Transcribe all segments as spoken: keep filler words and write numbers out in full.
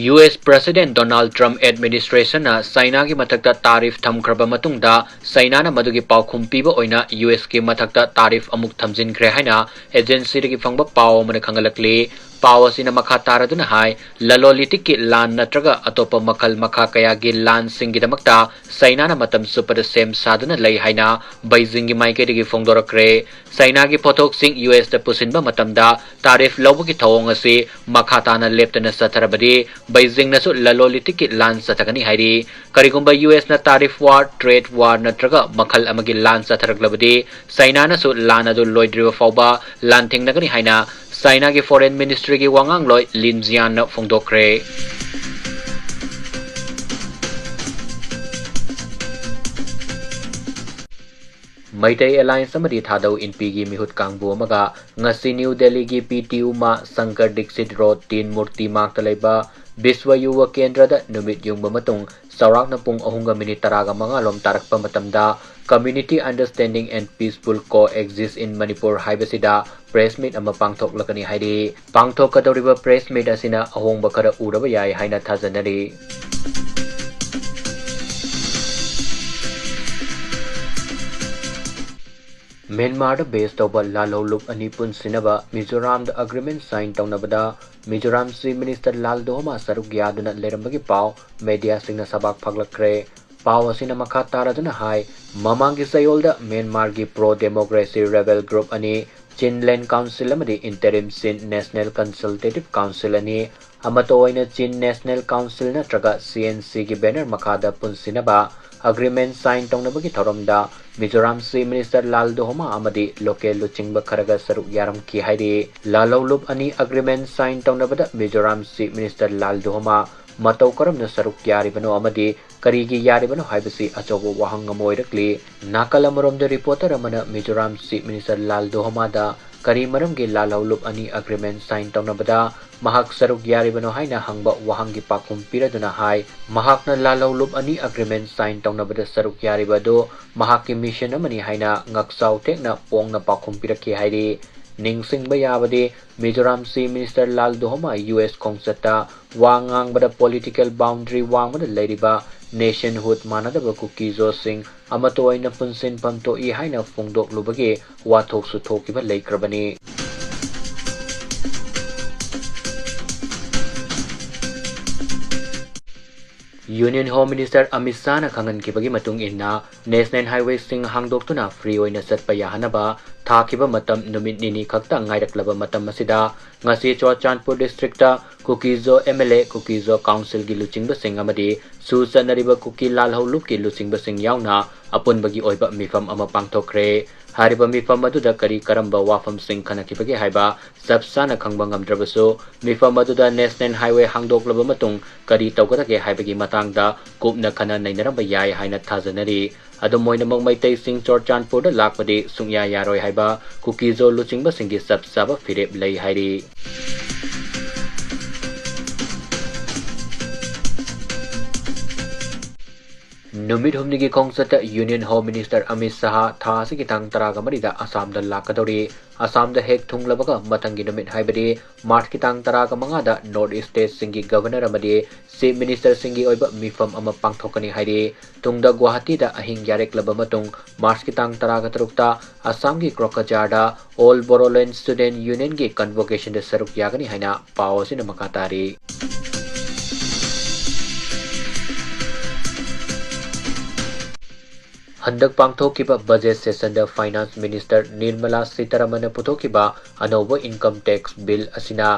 U S President Donald Trump administrationꯅ ꯆꯥꯏꯅꯥꯒꯤ ꯃꯊꯛꯇ tariff ꯊꯝꯈ꯭ꯔꯕ ꯃꯇꯨꯡꯗ, ꯆꯥꯏꯅꯥꯅ ꯃꯗꯨꯒꯤ ꯄꯥꯎꯈꯨꯝ ꯄꯤꯕ ꯑꯣꯏꯅ ꯌꯨ ꯑꯦꯁꯀꯤ ꯃꯊꯛꯇ tariff ꯑꯃꯨꯛ ꯊꯝꯖꯤꯟꯈ꯭ꯔꯦ ꯍꯥꯏꯅ agencyꯗꯒꯤ ꯐꯪꯕ ꯄꯥꯎ ꯑꯃꯅ ꯈꯪꯍꯜꯂꯛꯂꯤ꯫ ꯄꯥꯎ ꯑꯁꯤꯅ ꯃꯈꯥ ꯇꯥꯔꯗꯨꯅ ꯍꯥꯏ, ꯂꯂꯣꯟ ꯏꯇꯤꯛꯀꯤ ꯂꯥꯟ ꯅꯠꯇ꯭ꯔꯒ ꯑꯇꯣꯞꯄ ꯃꯈꯜ ꯃꯈꯥ ꯀꯌꯥꯒꯤ ꯂꯥꯟꯁꯤꯡꯒꯤꯗꯃꯛꯇ ꯆꯥꯏꯅꯥꯅ ꯃꯇꯝ ꯆꯨꯞꯄꯗ ꯁꯦꯝ ꯁꯥꯗꯨꯅ ꯂꯩ ꯍꯥꯏꯅ ꯕꯩꯖꯤꯡꯒꯤ ꯃꯥꯏꯀꯩꯗꯒꯤ ꯐꯣꯡꯗꯣꯔꯛꯈ꯭ꯔꯦ꯫ ꯆꯥꯏꯅꯥꯒꯤ ꯄꯣꯠꯊꯣꯛꯁꯤꯡ ꯌꯨ ꯑꯦꯁꯇ ꯄꯨꯁꯤꯟꯕ ꯃꯇꯝꯗ tariff ꯂꯧꯕꯒꯤ ꯊꯧꯑꯣꯡ ꯑꯁꯤ ꯃꯈꯥ ꯇꯥꯅ ꯂꯦꯞꯇꯅ ꯆꯠꯊꯔꯕꯗꯤ, ꯕꯩꯖꯤꯡꯅꯁꯨ ꯂꯂꯣꯟ ꯏꯇꯤꯛꯀꯤ ꯂꯥꯟ ꯆꯠꯊꯒꯅꯤ ꯍꯥꯏꯔꯤ꯫ ꯀꯔꯤꯒꯨꯝꯕ U ꯑꯦꯁꯅ tariff war, trade war ꯅꯠꯇ꯭ꯔꯒ ꯃꯈꯜ ꯑꯃꯒꯤ ꯂꯥꯟ ꯆꯠꯊꯔꯛꯂꯕꯗꯤ, ꯆꯥꯏꯅꯥꯅꯁꯨ ꯂꯥꯟ ꯑꯗꯨ ꯂꯣꯏꯗ꯭ꯔꯤꯕ ꯐꯥꯎꯕ ꯂꯥꯟꯊꯦꯡꯅꯒꯅꯤ ꯍꯥꯏꯅ ꯆꯥꯏꯅꯥꯒꯤ Foreign Ministryꯒꯤ ꯋꯥꯉꯥꯡꯂꯣꯏ ꯂꯤꯟ ꯖꯤꯌꯥꯟꯅ ꯐꯣꯡꯗꯣꯛꯈ꯭ꯔꯦ꯫ ꯃꯩꯇꯩ Alliance ꯑꯃꯗꯤ ꯊꯥꯗꯧ ꯏꯟꯄꯤꯒꯤ ꯃꯤꯍꯨꯠ ꯀꯥꯡꯕꯨ ꯑꯃꯒ ꯉꯁꯤ ꯅ꯭ꯌꯨ ꯗꯦꯜꯂꯤꯒꯤ ꯄꯤ ꯇꯤ ꯎꯃꯥ ꯁꯪꯀꯔ ꯗꯤꯛꯁꯤꯠ ꯔꯣꯗ ꯇꯤꯟ ꯃꯨꯔꯇꯤ ꯃꯥꯛꯇ ꯂꯩꯕ ꯕꯤꯁ꯭ꯋ ꯌꯨꯋ ꯀꯦꯟꯗ꯭ꯔꯗ ꯅꯨꯃꯤꯠ ꯌꯨꯡꯕ ꯃꯇꯨꯡ ꯆꯥꯎꯔꯥꯛꯅ ꯄꯨꯡ ꯑꯍꯨꯝꯒ ꯃꯤꯅꯤꯠ ꯇꯔꯥꯒ ꯃꯉꯥ ꯂꯣꯝ ꯇꯥꯔꯛꯄ ꯃꯇꯝꯗ Community Understanding and Peaceful Coexist in Manipur ꯍꯥꯏꯕꯁꯤꯗ press meet ꯑꯃ ꯄꯥꯡꯊꯣꯛꯂꯒꯅꯤ ꯍꯥꯏꯔꯤ꯫ ꯄꯥꯡꯊꯣꯛꯀꯗꯧꯔꯤꯕ press meet ꯑꯁꯤꯅ ꯑꯍꯣꯡꯕ ꯈꯔ ꯎꯔꯕ ꯌꯥꯏ ꯍꯥꯏꯅ ꯊꯥꯖꯅꯔꯤ꯫ ꯃ꯭ꯌꯥꯟꯃꯥꯔꯗ base ꯇꯧꯕ ꯂꯥꯜꯍꯧꯂꯨꯞ ꯑꯅꯤ ꯄꯨꯟꯁꯤꯟꯅꯕ ꯃꯤꯖꯣꯔꯥꯝꯗ agreement sign ꯇꯧꯅꯕꯗ Mizoram Chief Minister ꯂꯥꯜꯗꯣꯍꯣꯃꯥ ꯁꯔꯨꯛ ꯌꯥꯗꯨꯅ ꯂꯩꯔꯝꯕꯒꯤ ꯄꯥꯎ mediaꯁꯤꯡꯅ ꯁꯕꯥꯛ ꯐꯥꯛꯂꯛꯈ꯭ꯔꯦ꯫ ꯄꯥꯎ ꯑꯁꯤꯅ ꯃꯈꯥ ꯇꯥꯔꯗꯨꯅ ꯍꯥꯏ, ꯃꯃꯥꯡꯒꯤ ꯆꯌꯣꯜꯗ ꯃ꯭ꯌꯥꯟꯃꯥꯔꯒꯤ pro democracy rebel group ꯑꯅꯤ Chin Land Council ꯑꯃꯗꯤ interim Chin National Consultative Council ꯑꯅꯤ ꯑꯃꯠꯇ ꯑꯣꯏꯅ Chin National Council ꯅꯠꯇ꯭ꯔꯒ C N Cꯒꯤ banner ꯃꯈꯥꯗ ꯄꯨꯟꯁꯤꯟꯅꯕ agreement sign ꯇꯧꯅꯕꯒꯤ ꯊꯧꯔꯝꯗ ꯃꯤꯖꯣꯔꯥꯝ Chief Minister ꯂꯥꯜꯗꯣꯍꯣꯃꯥ ꯑꯃꯗꯤ local ꯂꯨꯆꯤꯡꯕ ꯈꯔꯒ ꯁꯔꯨꯛ ꯌꯥꯔꯝꯈꯤ ꯍꯥꯏꯔꯤ꯫ ꯂꯥꯜꯍꯧꯂꯨꯞ ꯑꯅꯤ agreement sign ꯇꯧꯅꯕꯗ Mizoram Chief Minister ꯂꯥꯜꯗꯣꯍꯣꯃꯥ ꯃꯇꯧ ꯀꯔꯝꯅ ꯁꯔꯨꯛ ꯌꯥꯔꯤꯕꯅꯣ ꯑꯃꯗꯤ ꯀꯔꯤꯒꯤ ꯌꯥꯔꯤꯕꯅꯣ ꯍꯥꯏꯕꯁꯤ ꯑꯆꯧꯕ ꯋꯥꯍꯪ ꯑꯃ ꯑꯣꯏꯔꯛꯂꯤ꯫ ꯅꯥꯀꯜ ꯑꯃꯔꯣꯝꯗ reporter ꯑꯃꯅ ꯃꯤꯖꯣꯔꯥꯝ Chief Minister ꯂꯥꯜꯗꯣꯍꯣꯃꯥꯗ ꯀꯔꯤ ꯃꯔꯝꯒꯤ ꯂꯥꯜꯍꯧꯂꯨꯞ ꯑꯅꯤ agreement sign ꯇꯧꯅꯕꯗ ꯃꯍꯥꯛ ꯁꯔꯨꯛ ꯌꯥꯔꯤꯕꯅꯣ ꯍꯥꯏꯅ ꯍꯪꯕ ꯋꯥꯍꯪꯒꯤ ꯄꯥꯎꯈꯨꯝ ꯄꯤꯔꯗꯨꯅ ꯍꯥꯏ, ꯃꯍꯥꯛꯅ ꯂꯥꯜꯍꯧꯂꯨꯞ ꯑꯅꯤ agreement sign ꯇꯧꯅꯕꯗ ꯁꯔꯨꯛ ꯌꯥꯔꯤꯕ ꯑꯗꯨ ꯃꯍꯥꯛꯀꯤ mission ꯑꯃꯅꯤ ꯍꯥꯏꯅ ꯉꯛꯆꯥꯎ ꯊꯦꯛꯅ ꯄꯣꯡꯅ ꯄꯥꯎꯈꯨꯝ ꯄꯤꯔꯛꯈꯤ ꯍꯥꯏꯔꯤ꯫ ꯅꯤꯡꯁꯤꯡꯕ ꯌꯥꯕꯗꯤ, Mizoram Chief Minister Lalduhoma U S ꯈꯣꯡꯆꯠꯇ ꯋꯥ ꯉꯥꯡꯕꯗ political boundary ꯋꯥꯡꯃꯗ ꯂꯩꯔꯤꯕ nationhood ꯃꯥꯟꯅꯗꯕ ꯀꯨꯀꯤꯖꯣꯁꯤꯡ ꯑꯃꯠꯇ ꯑꯣꯏꯅ ꯄꯨꯟꯁꯤꯟꯐꯝ ꯊꯣꯛꯏ ꯍꯥꯏꯅ ꯐꯣꯡꯗꯣꯛꯂꯨꯕꯒꯤ ꯋꯥꯊꯣꯛꯁꯨ ꯊꯣꯛꯈꯤꯕ ꯂꯩꯈ꯭ꯔꯕꯅꯤ꯫ Union Home Minister ꯑꯃꯤꯠ ꯁꯥꯍꯅ ꯈꯪꯍꯟꯈꯤꯕꯒꯤ ꯃꯇꯨꯡ ꯏꯟꯅ, national highwayꯁꯤꯡ ꯍꯥꯡꯗꯣꯛꯇꯨꯅ free ꯑꯣꯏꯅ ꯆꯠꯄ ꯌꯥꯍꯟꯅꯕ ꯊꯥꯈꯤꯕ ꯃꯇꯝ ꯅꯨꯃꯤꯠ ꯅꯤꯅꯤ ꯈꯛꯇ ꯉꯥꯏꯔꯛꯂꯕ ꯃꯇꯝ ꯑꯁꯤꯗ, ꯉꯁꯤ ꯆꯨꯔꯆꯥꯟꯄꯨꯔ districtꯇ ꯀꯨꯀꯤꯖꯣ MLA, ꯀꯨꯀꯤꯖꯣ councilꯒꯤ ꯂꯨꯆꯤꯡꯕꯁꯤꯡ ꯑꯃꯗꯤ ꯁꯨ ꯆꯠꯅꯔꯤꯕ ꯀꯨꯀꯤ ꯂꯥꯜꯍꯧ ꯂꯨꯞꯀꯤ ꯂꯨꯆꯤꯡꯕꯁꯤꯡ ꯌꯥꯎꯅ ꯑꯄꯨꯟꯕꯒꯤ ꯑꯣꯏꯕ ꯃꯤꯐꯝ ꯑꯃ ꯄꯥꯡꯊꯣꯛꯈ꯭ꯔꯦ꯫ ꯍꯥꯏꯔꯤꯕ ꯃꯤꯐꯝ ꯑꯗꯨꯗ ꯀꯔꯤ ꯀꯔꯝꯕ ꯋꯥꯐꯝꯁꯤꯡ ꯈꯟꯅꯈꯤꯕꯒꯦ ꯍꯥꯏꯕ ꯆꯞ ꯆꯥꯅ ꯈꯪꯕ ꯉꯝꯗ꯭ꯔꯕꯁꯨ, ꯃꯤꯐꯝ ꯑꯗꯨꯗ national highway ꯍꯥꯡꯗꯣꯛꯂꯕ ꯃꯇꯨꯡ ꯀꯔꯤ ꯇꯧꯒꯗꯒꯦ ꯍꯥꯏꯕꯒꯤ ꯃꯇꯥꯡꯗ ꯀꯨꯞꯅ ꯈꯟꯅ ꯅꯩꯅꯔꯝꯕ ꯌꯥꯏ ꯍꯥꯏꯅ ꯊꯥꯖꯅꯔꯤ꯫ ꯑꯗꯨꯝ ꯑꯣꯏꯅꯃꯛ, ꯃꯩꯇꯩꯁꯤꯡ ꯆꯨꯔꯆꯥꯟꯄꯨꯔꯗ ꯂꯥꯛꯄꯗꯤ ꯁꯨꯡꯌꯥ ꯌꯥꯔꯣꯏ ꯍꯥꯏꯕ ꯀꯨꯀꯤꯖꯣ ꯂꯨꯆꯤꯡꯕꯁꯤꯡꯒꯤ ꯆꯞ ꯆꯥꯕ ꯐꯤꯔꯦꯞ ꯂꯩ ꯍꯥꯏꯔꯤ꯫ ꯅꯨꯃꯤꯠ ꯍꯨꯝꯅꯤꯒꯤ ꯈꯣꯡꯆꯠꯇ Union Home Minister Amit Shah ꯊꯥ ꯑꯁꯤꯒꯤ ꯇꯥꯡ ꯇꯔꯥꯒ ꯃꯔꯤꯗ ꯑꯁꯥꯝꯗ ꯂꯥꯛꯀꯗꯧꯔꯤ꯫ ꯑꯁꯥꯝꯗ ꯍꯦꯛ ꯊꯨꯡꯂꯕꯒ ꯃꯊꯪꯒꯤ ꯅꯨꯃꯤꯠ, ꯍꯥꯏꯕꯗꯤ Marchꯀꯤ ꯇꯥꯡ ꯇꯔꯥꯒ ꯃꯉꯥꯗ North Stateꯁꯤꯡꯒꯤ Governor ꯑꯃꯗꯤ Chief Ministerꯁꯤꯡꯒꯤ ꯑꯣꯏꯕ ꯃꯤꯐꯝ ꯑꯃ ꯄꯥꯡꯊꯣꯛꯀꯅꯤ ꯍꯥꯏꯔꯤ꯫ ꯇꯨꯡꯗ ꯒꯨꯋꯥꯍꯥꯇꯤꯗ ꯑꯍꯤꯡ ꯌꯥꯔꯦꯛꯂꯕ ꯃꯇꯨꯡ, Marchꯀꯤ ꯇꯥꯡ ꯇꯔꯥꯒ ꯇꯔꯨꯛꯇ ꯑꯁꯥꯝꯒꯤ ꯀ꯭ꯔꯣꯀꯖꯥꯔꯗ All Bodoland Student Unionꯒꯤ convocationꯗ ꯁꯔꯨꯛ ꯌꯥꯒꯅꯤ ꯍꯥꯏꯅ ꯄꯥꯎ ꯑꯁꯤꯅ ꯃꯈꯥ ꯇꯥꯔꯤ꯫ ꯍꯟꯗꯛ ꯄꯥꯡꯊꯣꯛꯈꯤꯕ budget sessionꯗ Finance Minister ꯅꯤꯔꯃꯂꯥ ꯁꯤꯇꯥꯔꯥꯃꯟꯅ ꯄꯨꯊꯣꯛꯈꯤꯕ ꯑꯅꯧꯕ income tax bill ꯑꯁꯤꯅ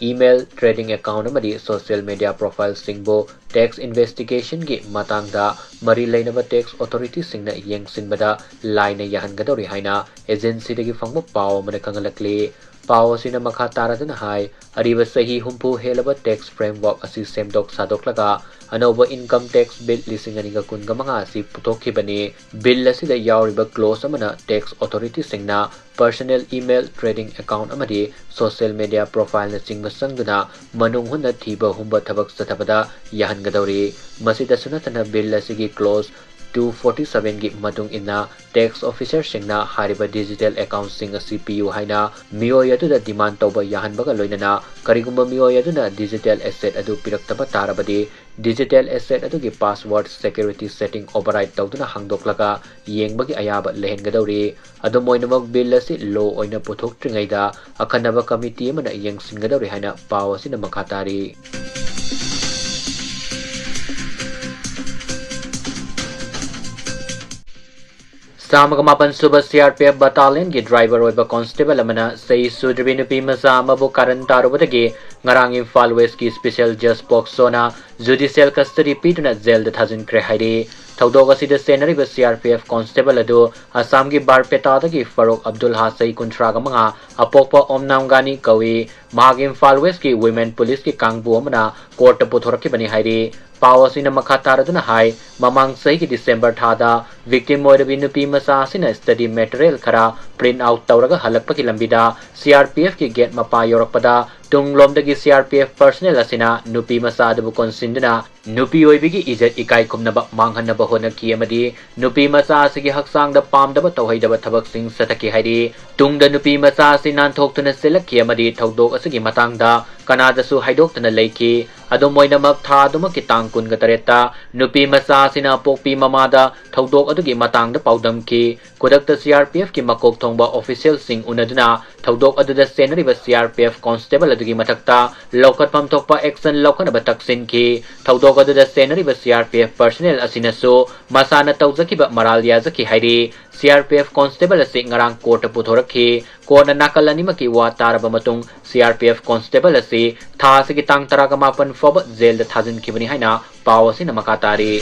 email, trading account ꯑꯃꯗꯤ social media profileꯁꯤꯡꯕꯨ tax investigationꯒꯤ ꯃꯇꯥꯡꯗ ꯃꯔꯤ ꯂꯩꯅꯕ tax authorityꯁꯤꯡꯅ ꯌꯦꯡꯁꯤꯟꯕꯗ ꯂꯥꯏꯅ ꯌꯥꯍꯟꯒꯗꯧꯔꯤ ꯍꯥꯏꯅ agencyꯗꯒꯤ ꯐꯪꯕ ꯄꯥꯎ ꯑꯃꯅ ꯈꯪꯍꯜꯂꯛꯂꯤ꯫ ꯄꯥꯎ ꯑꯁꯤꯅ ꯃꯈꯥ ꯇꯥꯔꯗꯨꯅ ꯍꯥꯏ, ꯑꯔꯤꯕ ꯆꯍꯤ ꯍꯨꯝꯐꯨ ꯍꯦꯜꯂꯕ tax framework ꯑꯁꯤ ꯁꯦꯝꯗꯣꯛ ꯁꯥꯗꯣꯛꯂꯒ ꯑꯅꯧꯕ income tax bill ꯂꯤꯁꯤꯡ ꯑꯅꯤꯒ ꯀꯨꯟꯒ ꯃꯉꯥ ꯑꯁꯤ ꯄꯨꯊꯣꯛꯈꯤꯕꯅꯤ꯫ Bill ꯑꯁꯤꯗ ꯌꯥꯎꯔꯤꯕ clause ꯑꯃꯅ tax authorityꯁꯤꯡꯅ personal email, trading account ꯑꯃꯗꯤ social media profileꯅꯆꯤꯡꯕ ꯆꯪꯗꯨꯅ ꯃꯅꯨꯡ ꯍꯨꯠꯅ ꯊꯤꯕ ꯍꯨꯝꯕ ꯊꯕꯛ ꯆꯠꯊꯕꯗ ꯌꯥꯍꯟꯒꯗꯧꯔꯤ꯫ ꯃꯁꯤꯗꯁꯨ ꯅꯠꯇꯅ, bill ꯑꯁꯤꯒꯤ clause two forty seven ꯒꯤ ꯃꯇꯨꯡ ꯏꯟꯅ tax officer ꯁꯤꯡꯅ ꯍꯥꯏꯔꯤꯕ digital account ꯁꯤꯡ ꯑꯁꯤ ꯄꯤꯌꯨ ꯍꯥꯏꯅ ꯃꯤꯑꯣꯏ ꯑꯗꯨꯗ demand ꯇꯧꯕ ꯌꯥꯍꯟꯕꯒ ꯂꯣꯏꯅꯅ, ꯀꯔꯤꯒꯨꯝꯕ ꯃꯤꯑꯣꯏ ꯑꯗꯨꯅ digital asset ꯑꯗꯨ ꯄꯤꯔꯛꯇꯕ ꯇꯥꯔꯕꯗꯤ, digital asset ꯑꯗꯨꯒꯤ password security setting override ꯇꯧꯗꯨꯅ ꯍꯥꯡꯗꯣꯛꯂꯒ ꯌꯦꯡꯕꯒꯤ ꯑꯌꯥꯕ ꯂꯩꯍꯟꯒꯗꯧꯔꯤ꯫ ꯑꯗꯨꯝ ꯑꯣꯏꯅꯃꯛ, bill ꯑꯁꯤ law ꯑꯣꯏꯅ ꯄꯨꯊꯣꯛꯇ꯭ꯔꯤꯉꯩꯗ ꯑꯈꯟꯅꯕ committee ꯑꯃꯅ ꯌꯦꯡꯁꯤꯟꯒꯗꯧꯔꯤ ꯍꯥꯏꯅ ꯄꯥꯎ ꯑꯁꯤꯅ ꯃꯈꯥ ꯇꯥꯔꯤ꯫ ꯆꯥꯝꯃꯒ ꯃꯥꯄꯟ ꯁꯨꯕ C R P F battalion ꯒꯤ driver ꯑꯣꯏꯕ constable ꯑꯃꯅ ꯆꯍꯤ ꯁꯨꯗ꯭ꯔꯤꯕꯤ ꯅꯨꯄꯤ ꯃꯆꯥ ꯑꯃꯕꯨ ꯀꯥꯔꯟ ꯇꯥꯔꯨꯕꯗꯒꯤ ꯉꯔꯥꯡ ꯏꯝꯐꯥꯜ West ꯀꯤ special judge POCSO ꯅ judicial custody ꯄꯤꯗꯨꯅ jail ꯗ ꯊꯥꯖꯤꯟꯈ꯭ꯔꯦ ꯍꯥꯏꯔꯤ꯫ ꯊꯧꯗꯣꯛ ꯑꯁꯤꯗ ꯆꯦꯟꯅꯔꯤꯕ C R P F constable ꯑꯗꯨ ꯑꯁꯥꯝꯒꯤ ꯕꯥꯔꯄꯦꯇꯥꯗꯒꯤ ꯐꯔꯨꯛ ꯑꯕꯗꯨꯜꯍꯥ, ꯆꯍꯤ ꯀꯨꯟꯊ꯭ꯔꯥꯒ ꯃꯉꯥ, ꯑꯄꯣꯛꯄ ꯑꯣꯝꯅꯥꯝꯒꯥꯅꯤ ꯀꯧꯏ꯫ ꯃꯍꯥꯛ ꯏꯝꯐꯥꯜ West ꯀꯤ women police ꯀꯤ ꯀꯥꯡꯕꯨ ꯑꯃꯅ court ꯇ ꯄꯨꯊꯣꯔꯛꯈꯤꯕꯅꯤ ꯍꯥꯏꯔꯤ꯫ ꯄꯥꯎ ꯑꯁꯤꯅ ꯃꯈꯥ ꯇꯥꯔꯗꯨꯅ ꯍꯥꯏ, ꯃꯃꯥꯡ ꯆꯍꯤꯒꯤ December ꯊꯥꯗ victim ꯑꯣꯏꯔꯕꯤ ꯅꯨꯄꯤ ꯃꯆꯥ ꯑꯁꯤꯅ study material ꯈꯔ print out ꯇꯧꯔꯒ ꯍꯜꯂꯛꯄꯒꯤ ꯂꯝꯕꯤꯗ C R P F ꯀꯤ gate ꯃꯄꯥ ꯌꯧꯔꯛꯄꯗ ꯇꯨꯡꯂꯣꯝꯗꯒꯤ C R P F personnel ꯑꯁꯤꯅ ꯅꯨꯄꯤ ꯃꯆꯥ ꯑꯗꯨꯕꯨ ꯀꯣꯟꯁꯤꯟꯗꯨꯅ ꯅꯨꯄꯤ ꯑꯣꯏꯕꯤꯒꯤ ꯏꯖꯠ ꯏꯀꯥꯏ ꯈꯨꯝꯅꯕ ꯃꯥꯡꯍꯟꯅꯕ ꯍꯣꯠꯅꯈꯤ ꯑꯃꯗꯤ ꯅꯨꯄꯤ ꯃꯆꯥ ꯑꯁꯤꯒꯤ ꯍꯛꯆꯥꯡꯗ ꯄꯥꯝꯗꯕ ꯇꯧꯍꯩꯗꯕ ꯊꯕꯛꯁꯤꯡ ꯆꯠꯊꯈꯤ ꯍꯥꯏꯔꯤ꯫ ꯇꯨꯡꯗ ꯅꯨꯄꯤ ꯃꯆꯥ ꯑꯁꯤ ꯅꯥꯟꯊꯣꯛꯇꯨꯅ ꯆꯦꯜꯂꯛꯈꯤ ꯑꯃꯗꯤ ꯊꯧꯗꯣꯛ ꯑꯁꯤꯒꯤ ꯃꯇꯥꯡꯗ ꯀꯅꯥꯗꯁꯨ ꯍꯥꯏꯗꯣꯛꯇꯅ ꯂꯩꯈꯤ꯫ ꯑꯗꯨꯝ ꯑꯣꯏꯅꯃꯛ, ꯊꯥ ꯑꯗꯨꯃꯛꯀꯤ ꯇꯥꯡ ꯀꯨꯟꯒ ꯇꯔꯦꯠꯇ ꯅꯨꯄꯤ ꯃꯆꯥ ꯑꯁꯤꯅ ꯑꯄꯣꯛꯄꯤ ꯃꯃꯥꯗ ꯊꯧꯗꯣꯛ ꯑꯗꯨꯒꯤ ꯃꯇꯥꯡꯗ ꯄꯥꯎꯗꯝꯈꯤ꯫ ꯈꯨꯗꯛꯇ C R P F ꯀꯤ ꯃꯀꯣꯛ ꯊꯣꯡꯕ official ꯁꯤꯡ ꯎꯅꯗꯨꯅ ꯊꯧꯗꯣꯛ ꯑꯗꯨꯗ ꯆꯦꯟꯅꯔꯤꯕ C R P F constable ꯑꯗꯨꯒꯤ ꯃꯊꯛꯇ ꯂꯧꯈꯠꯐꯝ ꯊꯣꯛꯄ action ꯂꯧꯈꯠꯅꯕ ꯇꯛꯁꯤꯟꯈꯤ꯫ ꯊꯧꯗꯣꯛ ꯑꯗꯨꯗ ꯆꯦꯟꯅꯔꯤꯕ C R P F personnel ꯑꯁꯤꯅꯁꯨ ꯃꯁꯥꯅ ꯇꯧꯖꯈꯤꯕ ꯃꯔꯥꯜ ꯌꯥꯖꯈꯤ ꯍꯥꯏꯔꯤ꯫ C R P F constable ꯑꯁꯤ ꯉꯔꯥꯡ court ꯇ ꯄꯨꯊꯣꯔꯛꯈꯤ꯫ Court ꯅ ꯅꯥꯀꯜ ꯑꯅꯤꯃꯛꯀꯤ ꯋꯥ ꯇꯥꯔꯕ ꯃꯇꯨꯡ, C R P F constable ꯑꯁꯤ ꯊꯥ ꯑꯁꯤꯒꯤ ꯇꯥꯡ ꯇꯔꯥꯒ ꯃꯥꯄꯟ ꯐꯥꯎꯕ jail ꯗ ꯊꯥꯖꯤꯟꯈꯤꯕꯅꯤ ꯍꯥꯏꯅ ꯄꯥꯎ ꯑꯁꯤꯅ ꯃꯈꯥ ꯇꯥꯔꯤ꯫